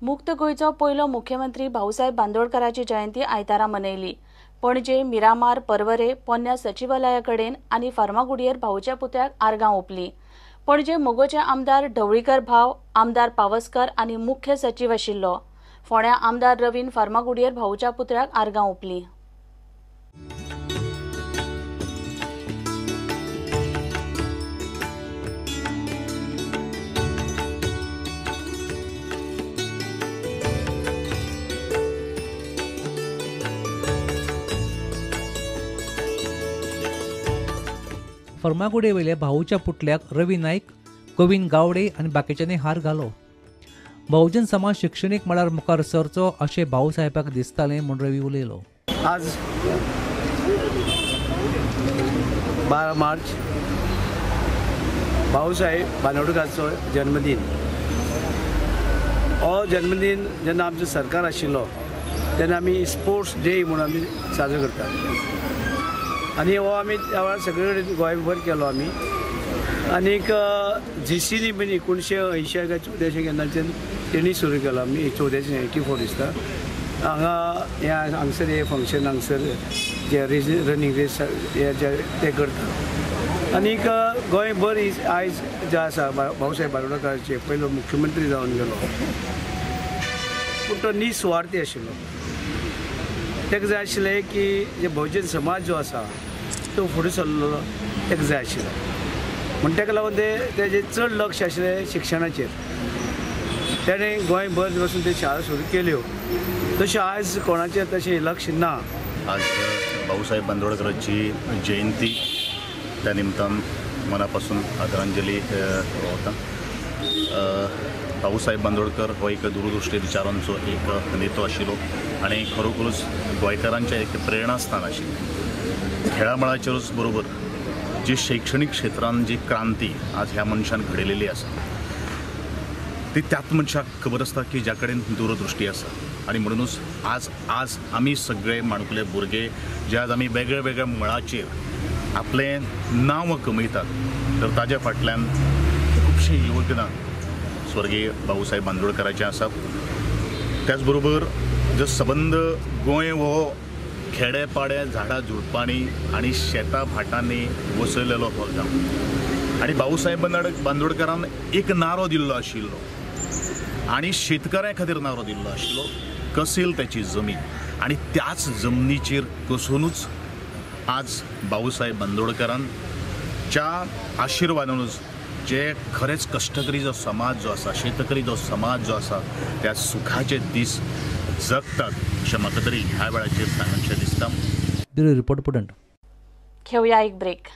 मुक्त गोंयचो पयलो मुख्यमंत्री भाऊसाहेब बांदोडकराची जयंती आयतारा मनयली. पणजे, मिरामार, पर्वरे, पोन्न्या सचिवालया कडेन आनी फार्मागुडयेर भाऊच्या पुतळ्याक आर्गां ओंपली. पणजे मगोचे आमदार ढवळीकर भाव, आमदार पावसकर आनी मुख्य सचीव आशिल्लो. फोंड्या आमदार रवीन फार्मागुडयेर भाऊच्या पुतळ्याक आर्गां ओंपली. फर्मागुडयेवेल्या भाऊच्या पुतळ्याक रवी नायक, गोविंद गावडे आनी बाकीच्यांनी हार घालो. बहुजन समाज शिक्षणीक मळार मुखार सरचो अशें भाऊसाहेबाक दिसतालें म्हूण रवी उलयलो. आज 12 मार्च भाऊसाहेब बांदोडकराचो जन्मदीन. हो जन्मदीन जेन्ना आमचें सरकार आशिल्लो तेन्ना आमी स्पोर्ट्स डे म्हणून आमी साजरो करतात आनी हो आमी त्या वेळार सगळे कडेन गोंयभर केलो आमी. आनीक जीसीनी बीन 1980 काय 84 केन्नाच्यान तेणी सुरू केलो आमी. 84 दिसता हांगा ह्या हांगसर हे फंक्शन हांगसर जे रेस रनींग रेस हे जे ते करता. आनीक गोंयभर आयज जे आसा भाऊसाहेब बांदोडकराचे पयलो मुख्यमंत्री जावन गेलो, पूण तो निस्वार्थी आशिल्लो. ताका जाय आशिल्लें की जे बहुजन समाज जो आसा तो फुडें सरलो ताका जाय आशिल्लो, म्हण ताका लागून ते तेजें चड लक्ष आशिल्लें शिक्षणाचेर. ताणें गोंयभर वचून त्यो शाळा सुरू केल्यो, तशें आयज कोणाचें तशें लक्ष ना. आज भाऊसाहेब बांदोडकराची जयंती, त्या निमतान मनापासून आदरांजली वाहता. भाऊसाहेब बांदोडकर हो एक दूरदृष्टी विचारांचो एक नेतो आशिल्लो आनी खरोखरूच गोंयकारांचें एक प्रेरणास्थान आशिल्लें. खेळामळाचेरूच बरोबर जी शैक्षणीक क्षेत्रान जी क्रांती आज ह्या मनशान घडयलेली आसा ती त्याच मनशाक खबर आसता की ज्या कडेन दूरदृष्टी आसा. आनी म्हणुनूच आज आज आमी सगळे माणकुले भुरगे जे आज आमी वेगळ्या वेगळ्या मळाचेर आपलें नांव कमयतात तर ताज्या फाटल्यान खुबशें योगदान स्वर्गीय भाऊसाहेब बांदोडकराचें आसा. त्याच बरोबर जो सबंद गोंय हो खेडे पाडे झाडां झुडपांनी आनी शेतां भाटांनी वसयलेलो हो गांव आनी भाऊसाहेब बांदोडकरान एक नारो दिल्लो आशिल्लो आनी शेतकऱ्यां खातीर नारो दिल्लो आशिल्लो, कसेल त्याची जमीन. आनी त्याच जमनीचेर कसुनूच आज भाऊसाहेब बांदोडकरांच्या आशिर्वादानूच जे खरेंच कश्टकरी जो समाज जो आसा, शेतकरी जो समाज जो आसा त्या सुखाचे दीस जगतात अशें म्हाका तरी ह्या वेळाचेर सांगचें दिसता. Bureau report, Prudent. घेवया एक ब्रेक.